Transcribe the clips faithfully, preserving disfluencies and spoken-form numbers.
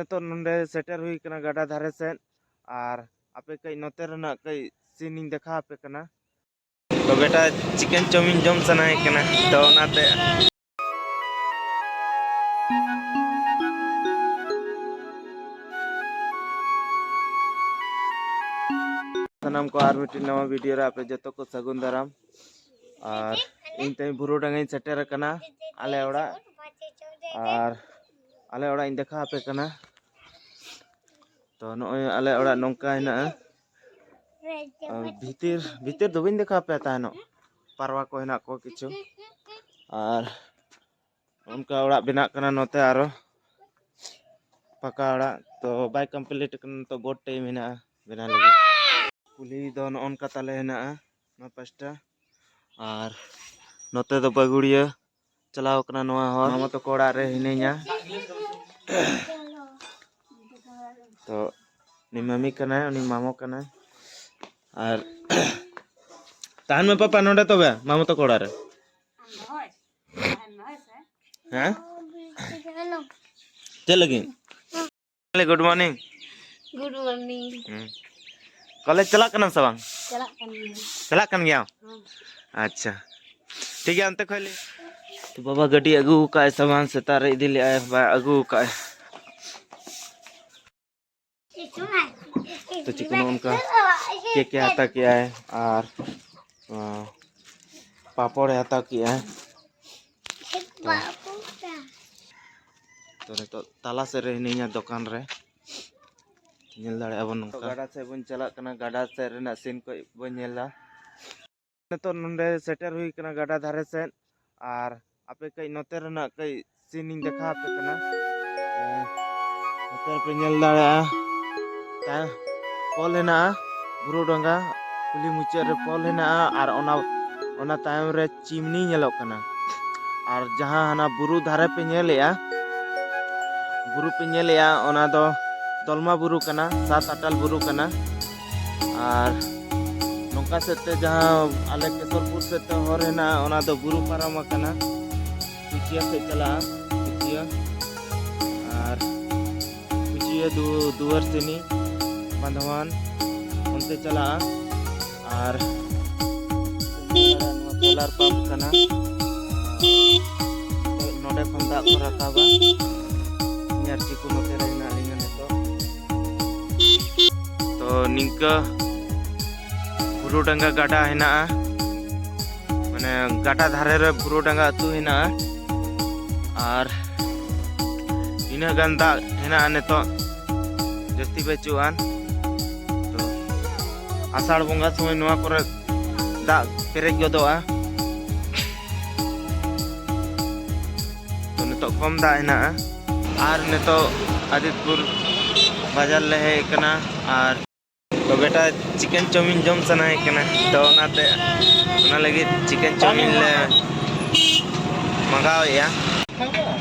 ᱱᱤᱛᱚᱜ ᱱᱚᱰᱮ ᱥᱮᱴᱮᱨ ᱦᱩᱭ ᱠᱟᱱᱟ ᱜᱟᱰᱟ ᱫᱷᱟᱨᱮ ᱥᱮᱫ, ᱟᱨ ᱟᱯᱮ ᱠᱟᱹᱡ ᱱᱚᱛᱮ ᱨᱮᱱᱟᱜ ᱠᱟᱹᱡ scene ᱤᱧ ᱫᱮᱠᱷᱟᱣ ᱟᱯᱮ ᱠᱟᱱᱟ᱾ ᱛᱚ ᱵᱮᱴᱟ, chicken chowmein ᱡᱚᱢ ᱥᱟᱱᱟᱭᱮ ᱠᱟᱱᱟ, ᱛᱚ ᱚᱱᱟᱛᱮ᱾ ᱥᱟᱱᱟᱢ ᱠᱚ ᱟᱨ ᱢᱤᱫᱴᱤᱡ ᱱᱟᱣᱟ video ᱨᱮ ᱟᱯᱮ ᱡᱚᱛᱚ ᱠᱚ ᱥᱟᱹᱜᱩᱱ ᱫᱟᱨᱟᱢ᱾ ᱟᱨ ᱤᱧ ᱛᱮᱦᱮᱧ ᱵᱩᱨᱩ ᱰᱟᱸᱜᱟᱧ ᱥᱮᱴᱮᱨ ᱟᱠᱟᱱᱟ ᱟᱞᱮ ᱚᱲᱟᱜ, ᱟᱨ ᱟᱞᱮ ᱚᱲᱟᱜ ᱤᱧ ᱫᱮᱠᱷᱟᱣ ᱟᱯᱮ ᱠᱟᱱᱟ᱾ ᱛᱚ ᱱᱚᱜᱼᱚᱭ ᱟᱞᱮ ᱚᱲᱟᱜ ᱱᱚᱝᱠᱟ ᱦᱮᱱᱟᱜᱼᱟ᱾ ᱟᱨ ᱵᱷᱤᱛᱤᱨ, ᱵᱷᱤᱛᱤᱨ ᱫᱚ ᱵᱟᱹᱧ ᱫᱮᱠᱷᱟᱣ ᱟᱯᱮᱭᱟ ᱛᱟᱦᱮᱱᱚᱜ, ᱯᱟᱨᱣᱟ ᱠᱚ ᱦᱮᱱᱟᱜ ᱠᱚᱣᱟ ᱠᱤᱪᱷᱩ᱾ ᱟᱨ ᱚᱱᱠᱟ ᱚᱲᱟᱜ ᱵᱮᱱᱟᱜ ᱠᱟᱱᱟ ᱱᱚᱛᱮ ᱟᱨᱚ ᱯᱟᱠᱟ ᱚᱲᱟᱜ᱾ ᱛᱚ ᱵᱟᱭ complete ᱠᱟᱱᱟ, ᱱᱤᱛᱚᱜ ᱵᱚᱦᱩᱛ time ᱦᱮᱱᱟᱜᱼᱟ ᱵᱮᱱᱟᱣ ᱞᱟᱹᱜᱤᱫ᱾ ᱠᱩᱞᱦᱤ ᱫᱚ ᱱᱚᱜᱼᱚ ᱱᱚᱝᱠᱟ ᱛᱟᱞᱮ ᱦᱮᱱᱟᱜᱼᱟ ᱱᱚᱣᱟ ᱯᱟᱥᱴᱟ᱾ ᱟᱨ ᱱᱚᱛᱮ ᱫᱚ ᱵᱟᱹᱜᱩᱲᱤᱭᱟᱹ ᱪᱟᱞᱟᱣ ᱠᱟᱱᱟ ᱱᱚᱣᱟ ᱦᱚᱨ᱾ ᱢᱟᱢᱟ ᱛᱟᱠᱚ ᱚᱲᱟᱜ ᱨᱮ ᱦᱤᱱᱟᱹᱧᱟ᱾ ᱛᱚ ᱩᱱᱤ ᱢᱟᱹᱢᱤ ᱠᱟᱱᱟᱭ, ᱩᱱᱤ ᱢᱟᱢᱚ ᱠᱟᱱᱟᱭ᱾ ᱟᱨ ᱛᱟᱦᱮᱱ ᱢᱮ ᱯᱟᱯᱟ ᱱᱚᱰᱮ ᱛᱚᱵᱮ, ᱢᱟᱢᱚ ᱛᱟᱠᱚ ᱚᱲᱟᱜ ᱨᱮ᱾ ᱦᱮᱸ? ᱪᱮᱫ ᱞᱟᱹᱜᱤᱫ? Good morning. Good morning. ᱦᱩᱸ᱾ College ᱪᱟᱞᱟᱜ ᱠᱟᱱᱟᱢ ᱥᱮ ᱵᱟᱝ? ᱪᱟᱞᱟᱜ ᱠᱟᱱ ᱜᱤᱭᱟᱹᱧ᱾ ᱪᱟᱞᱟᱜ ᱠᱟᱱ ᱜᱮᱭᱟᱢ? ᱦᱮᱸ᱾ ᱟᱪᱪᱷᱟ, ᱴᱷᱤᱠ ᱜᱮᱭᱟ, ᱚᱱᱛᱮ ᱠᱷᱚᱡ ᱞᱟᱹᱭ᱾ ᱛᱚ ᱵᱟᱵᱟ ᱜᱟᱹᱰᱤ ᱟᱹᱜᱩ ᱟᱠᱟᱫ ᱟᱭ ᱥᱮ ᱵᱟᱝ? ᱥᱮᱛᱟᱜ ᱨᱮ ᱤᱫᱤ ᱞᱮᱫᱟᱭ, ᱵᱟᱭ ᱟᱹᱜᱩ ᱟᱠᱟᱫ ᱟᱭ᱾ ᱛᱚ ᱪᱤᱠᱟᱹ ᱱᱚᱜᱼᱚ ᱱᱚᱝᱠᱟ cake ᱮ ᱦᱟᱛᱟᱣ ᱠᱮᱜᱼᱟᱭ ᱟᱨ, ᱟᱸ, ᱯᱟᱯᱚᱲ ᱮ ᱦᱟᱛᱟᱣ ᱠᱮᱜᱼᱟᱭ᱾ ᱛᱚ, ᱛᱚ ᱱᱤᱛᱚᱜ ᱛᱟᱞᱟ ᱥᱮᱫ ᱨᱮ ᱦᱤᱱᱟᱹᱧᱟ ᱫᱚᱠᱟᱱ ᱨᱮ, ᱧᱮᱞ ᱫᱟᱲᱮᱭᱟᱜᱼᱟ ᱵᱚᱱ ᱱᱚᱝᱠᱟ᱾ ᱜᱟᱰᱟ ᱥᱮᱫ ᱵᱚᱱ ᱪᱟᱞᱟᱜ ᱠᱟᱱᱟ, ᱜᱟᱰᱟ ᱥᱮᱫ ᱨᱮᱱᱟᱜ scene ᱠᱚ ᱵᱚᱱ ᱧᱮᱞᱟ᱾ ᱱᱤᱛᱚᱜ ᱱᱚᱰᱮ ᱥᱮᱴᱮᱨ ᱦᱩᱭ ᱠᱟᱱᱟ ᱜᱟᱰᱟ ᱫᱷᱟᱨᱮ ᱥᱮᱫ, ᱟᱨ ᱟᱯᱮ ᱠᱟᱹᱡ ᱱᱚᱛᱮ ᱨᱮᱱᱟᱜ ᱠᱟᱹᱡ scene ᱤᱧ ᱫᱮᱠᱷᱟᱣ ᱟᱯᱮ ᱠᱟᱱᱟ᱾ ᱮᱸ, ᱱᱚᱛᱮ ᱨᱮᱯᱮ ᱧᱮᱞ ᱫᱟᱲᱮᱭᱟᱜᱼᱟ, ᱛᱟ-, ᱯᱳᱞ ᱦᱮᱱᱟᱜᱼᱟ, ᱵᱩᱨᱩ ᱰᱟᱸᱜᱟ ᱠᱩᱞᱦᱤ ᱢᱩᱪᱟᱹᱫ ᱨᱮ ᱯᱳᱞ ᱦᱮᱱᱟᱜᱼᱟ, ᱟᱨ ᱚᱱᱟ, ᱚᱱᱟ ᱛᱟᱭᱚᱢ ᱨᱮ ᱪᱤᱢᱱᱤ ᱧᱮᱞᱚᱜ ᱠᱟᱱᱟ᱾ ᱟᱨ ᱡᱟᱦᱟᱸ ᱦᱟᱱᱟ ᱵᱩᱨᱩ ᱫᱷᱟᱨᱮ ᱯᱮ ᱧᱮᱞᱮᱜᱼᱟ, ᱵᱩᱨᱩ ᱯᱮ ᱧᱮᱞᱮᱜᱼᱟ, ᱚᱱᱟ ᱫᱚ ᱫᱚᱞᱢᱟ ᱵᱩᱨᱩ ᱠᱟᱱᱟ, ᱥᱟᱛ ᱟᱴᱟᱞ ᱵᱩᱨᱩ ᱠᱟᱱᱟ᱾ ᱟᱨ ᱱᱚᱝᱠᱟ ᱥᱮᱫ ᱛᱮ ᱡᱟᱦᱟᱸ ᱟᱞᱮ ᱠᱮᱥᱚᱨᱯᱩᱨ ᱥᱮᱫ ᱛᱮ ᱦᱚᱨ ᱦᱮᱱᱟᱜᱼᱟ, ᱚᱱᱟ ᱫᱚ ᱵᱩᱨᱩ ᱯᱟᱨᱚᱢ ᱟᱠᱟᱱᱟ, ᱠᱩᱪᱤᱭᱟᱹ ᱥᱮᱫ ᱪᱟᱞᱟᱜᱼᱟ, ᱠᱩᱪᱤᱭᱟᱹ᱾ ᱟᱨ ᱫᱩ- ᱫᱩᱣᱟᱹᱨ ᱥᱤᱱᱤ ᱵᱟᱸᱫᱷᱣᱟᱱ ᱚᱱᱛᱮ ᱪᱟᱞᱟᱜᱼᱟ᱾ ᱟᱨ ᱱᱚᱣᱟ ᱥᱳᱞᱟᱨ ᱯᱟᱢᱯ ᱠᱟᱱᱟ, ᱱᱚᱰᱮ ᱠᱷᱚᱱ ᱫᱟᱜ ᱠᱚ ᱨᱟᱠᱟᱵᱟ᱾ ᱧᱮᱞ ᱪᱤᱠᱩ ᱱᱚᱛᱮ ᱨᱮ ᱦᱮᱱᱟᱜ ᱞᱤᱧᱟ ᱱᱤᱛᱚᱜ᱾ ᱛᱚ ᱱᱤᱝᱠᱟᱹ ᱵᱩᱨᱩ ᱰᱟᱸᱜᱟ ᱜᱟᱰᱟ ᱦᱮᱱᱟᱜᱼᱟ, ᱢᱟᱱᱮ ᱜᱟᱰᱟ ᱫᱷᱟᱨᱮ ᱨᱮ ᱵᱩᱨᱩ ᱰᱟᱸᱜᱟ ᱟᱹᱛᱩ ᱦᱮᱱᱟᱜᱼᱟ᱾ ᱟᱨ ᱤᱱᱟᱹᱜ ᱜᱟᱱ ᱫᱟᱜ ᱦᱮᱱᱟᱜᱼᱟ ᱱᱤᱛᱚᱜ, ᱡᱟᱹᱥᱛᱤ ᱵᱟᱹᱪᱩᱜᱼᱟᱱ᱾ ᱛᱚ ᱟᱥᱟᱲ ᱵᱚᱸᱜᱟ ᱥᱚᱢᱚᱭ ᱱᱚᱣᱟ ᱠᱚᱨᱮ ᱫᱟᱜ ᱯᱮᱨᱮᱡ ᱜᱚᱫᱚᱜᱼᱟ᱾ ᱛᱚ ᱱᱤᱛᱚᱜ ᱠᱚᱢ ᱫᱟᱜ ᱦᱮᱱᱟᱜᱼᱟ᱾ ᱟᱨ ᱱᱤᱛᱚᱜ ᱟᱫᱤᱛᱯᱩᱨ ᱵᱟᱡᱟᱨ ᱞᱮ ᱦᱮᱡ ᱟᱠᱟᱱᱟ᱾ ᱟᱨ ᱛᱚ ᱵᱮᱴᱟ, ᱪᱤᱠᱮᱱ ᱪᱟᱣᱢᱤᱱ ᱡᱚᱢ ᱥᱟᱱᱟᱭᱮ ᱠᱟᱱᱟ, ᱛᱚ ᱚᱱᱟᱛᱮ, ᱚᱱᱟ ᱞᱟᱹᱜᱤᱫ ᱪᱤᱠᱮᱱ ᱪᱟᱣᱢᱤᱱ ᱞᱮ ᱢᱟᱸᱜᱟᱣᱮᱫᱼᱟ᱾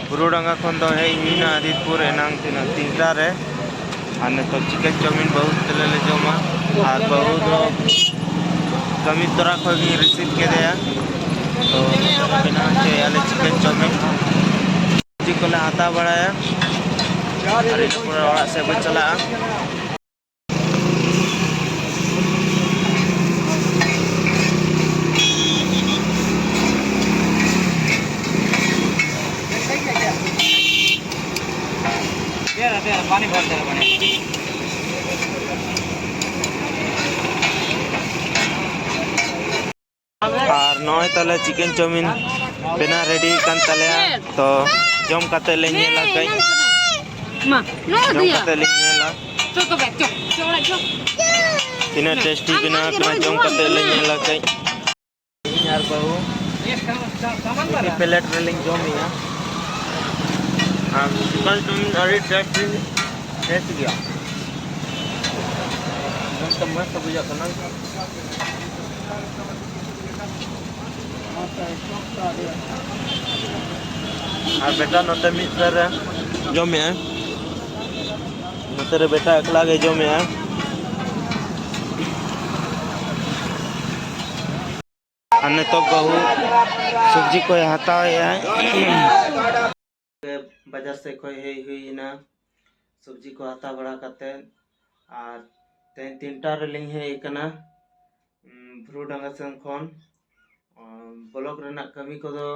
ᱵᱩᱨᱩ ᱰᱟᱸᱜᱟ ᱠᱷᱚᱱ ᱫᱚ ᱦᱮᱡ ᱦᱩᱭᱱᱟ ᱟᱫᱤᱛᱯᱩᱨ ᱮᱱᱟᱝ ᱛᱤᱱᱟᱹᱜ, ᱛᱤᱱᱴᱟ ᱨᱮ᱾ ᱟᱨ ᱱᱤᱛᱚᱜ ᱪᱤᱠᱮᱱ ᱪᱟᱣᱢᱤᱱ ᱵᱟᱹᱦᱩ ᱛᱟᱞᱮ ᱞᱮ ᱡᱚᱢᱟ᱾ ᱟᱨ ᱵᱟᱹᱦᱩ ᱫᱚ ᱠᱟᱹᱢᱤ ᱛᱚᱨᱟ ᱠᱷᱚᱱ ᱜᱤᱧ ᱨᱤᱥᱤᱵᱷ ᱠᱮᱫᱮᱭᱟ, ᱛᱚ ᱱᱤᱛᱚᱜ ᱵᱮᱱᱟᱣ ᱦᱚᱪᱚᱭᱮᱫᱼᱟ ᱞᱮ ᱪᱤᱠᱮᱱ ᱪᱟᱣᱢᱤᱱ᱾ ᱥᱚᱵᱽᱡᱤ ᱠᱚᱞᱮ ᱦᱟᱛᱟᱣ ᱵᱟᱲᱟᱭᱟ ᱟᱨ ᱤᱱᱟᱹ ᱯᱚᱨᱮ ᱚᱲᱟᱜ ᱥᱮᱫ ᱵᱚᱱ ᱪᱟᱞᱟᱜᱼᱟ᱾ ᱟᱨ ᱱᱚᱜᱼᱚᱭ ᱛᱟᱦᱞᱮ ᱪᱤᱠᱮᱱ ᱪᱟᱣᱢᱤᱱ ᱵᱮᱱᱟᱣ ᱨᱮᱰᱤ ᱠᱟᱱ ᱛᱟᱞᱮᱭᱟ᱾ ᱛᱚ ᱡᱚᱢ ᱠᱟᱛᱮ ᱞᱮ ᱧᱮᱞᱟ ᱠᱟᱹᱡ᱾ ᱢᱟ, ᱱᱚᱣᱟ ᱡᱚᱢ ᱫᱚᱭᱟ᱾ ᱠᱟᱛᱮ ᱞᱮ ᱧᱮᱞᱟ ᱪᱚ ᱛᱚᱵᱮ, ᱪᱚ, ᱪᱚ, ᱚᱲᱟᱜ ᱪᱚ᱾ ᱛᱤᱱᱟᱹᱜ ᱴᱮᱥᱴᱤ ᱵᱮᱱᱟᱣ ᱠᱟᱱᱟ, ᱡᱚᱢ ᱠᱟᱛᱮ ᱞᱮ ᱧᱮᱞᱟ ᱠᱟᱹᱡ᱾ ᱤᱧ ᱟᱨ ᱵᱟᱹᱦᱩ ᱢᱤᱫᱴᱤᱡ ᱯᱞᱮᱴ ᱨᱮᱞᱤᱧ ᱡᱚᱢᱮᱜᱼᱟ᱾ ᱟᱨ ᱪᱤᱠᱮᱱ ᱪᱟᱣᱢᱤᱱ ᱟᱹᱰᱤ ᱴᱮᱥᱴᱤ, ᱴᱮᱥᱴ ᱜᱮᱭᱟ᱾ ᱡᱚᱢ ᱛᱮ ᱢᱚᱡᱽ ᱛᱮ ᱵᱩᱡᱷᱟᱹᱜ ᱠᱟᱱᱟ᱾ ᱟᱨ ᱵᱮᱴᱟ ᱱᱚᱛᱮ ᱢᱤᱫ ᱥᱮᱫ ᱨᱮ ᱡᱚᱢᱮᱜᱼᱟᱭ, ᱱᱚᱛᱮ ᱨᱮ ᱵᱮᱴᱟ ᱮᱠᱞᱟ ᱜᱮ ᱡᱚᱢᱮᱜᱼᱟᱭ᱾ ᱟᱨ ᱱᱤᱛᱚᱜ ᱵᱟᱹᱦᱩ ᱥᱚᱵᱽᱡᱤ ᱠᱚᱭ ᱦᱟᱛᱟᱣᱮᱜᱼᱟᱭ᱾ ᱵᱟᱡᱟᱨ ᱥᱮᱫ ᱠᱷᱚᱱ ᱦᱮᱡ ᱦᱩᱭ ᱮᱱᱟ᱾ ᱥᱚᱵᱽᱡᱤ ᱠᱚ ᱦᱟᱛᱟᱣ ᱵᱟᱲᱟ ᱠᱟᱛᱮᱫ, ᱟᱨ ᱛᱮᱦᱮᱧ ᱛᱤᱱᱴᱟ ᱨᱮᱞᱤᱧ ᱦᱮᱡ ᱟᱠᱟᱱᱟ ᱵᱷᱩᱨᱩᱰᱟᱸᱜᱟ ᱥᱮᱱ ᱠᱷᱚᱱ᱾ ᱵᱞᱚᱠ ᱨᱮᱱᱟᱜ ᱠᱟᱹᱢᱤ ᱠᱚᱫᱚ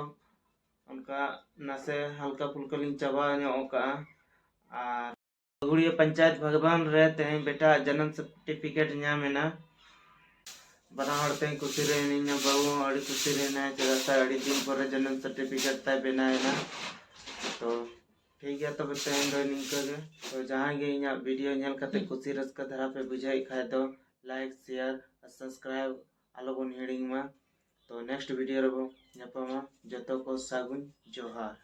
ᱚᱱᱠᱟ ᱱᱟᱥᱮ ᱦᱟᱞᱠᱟ ᱯᱷᱩᱞᱠᱟ ᱞᱤᱧ ᱪᱟᱵᱟ ᱧᱚᱜ ᱟᱠᱟᱫᱼᱟ᱾ ᱟᱨ ᱜᱩᱲᱤᱭᱟᱹ ᱯᱚᱧᱪᱟᱭᱮᱛ ᱵᱷᱟᱜᱽᱵᱟᱱ ᱨᱮ ᱛᱮᱦᱮᱧ ᱵᱮᱴᱟ ᱡᱟᱱᱟᱢ ᱥᱟᱨᱴᱤᱯᱷᱤᱠᱮᱴ ᱧᱟᱢ ᱮᱱᱟ᱾ ᱵᱟᱱᱟ ᱦᱚᱲ ᱛᱮᱦᱮᱧ ᱠᱩᱥᱤ ᱨᱮ ᱦᱤᱱᱟᱹᱧᱟ, ᱵᱟᱹᱦᱩ ᱦᱚᱸ ᱟᱹᱰᱤ ᱠᱩᱥᱤ ᱨᱮ ᱦᱮᱱᱟᱭᱟ, ᱪᱮᱫᱟᱜ ᱥᱮ ᱟᱹᱰᱤ ᱫᱤᱱ ᱯᱚᱨᱮ ᱡᱟᱱᱟᱢ ᱥᱟᱨᱴᱤᱯᱷᱤᱠᱮᱴ ᱛᱟᱭ ᱵᱮᱱᱟᱣ ᱮᱱᱟ᱾ ᱛᱚ ᱴᱷᱤᱠ ᱜᱮᱭᱟ, ᱛᱚᱵᱮ ᱛᱮᱦᱮᱧ ᱫᱚ ᱱᱤᱝᱠᱟᱹ ᱜᱮ᱾ ᱛᱚ ᱡᱟᱦᱟᱸᱭ ᱜᱮ ᱤᱧᱟᱹᱜ ᱵᱷᱤᱰᱤᱭᱳ ᱧᱮᱞ ᱠᱟᱛᱮ ᱠᱩᱥᱤ ᱨᱟᱹᱥᱠᱟᱹ ᱫᱷᱟᱨᱟ ᱯᱮ ᱵᱩᱡᱷᱟᱹᱣᱮᱫ ᱠᱷᱟᱡ ᱫᱚ ᱞᱟᱭᱤᱠ, ᱥᱮᱭᱟᱨ ᱟᱨ ᱥᱟᱵᱥᱠᱨᱟᱭᱤᱵ ᱟᱞᱚ ᱵᱚᱱ ᱦᱤᱲᱤᱧ ᱢᱟ᱾ ᱛᱚ ᱱᱮᱠᱥᱴ ᱵᱷᱤᱰᱤᱭᱳ ᱨᱮᱵᱚᱱ ᱧᱟᱯᱟᱢᱟ᱾ ᱡᱚᱛᱚ ᱠᱚ ᱥᱟᱹᱜᱩᱱ ᱡᱚᱦᱟᱨ᱾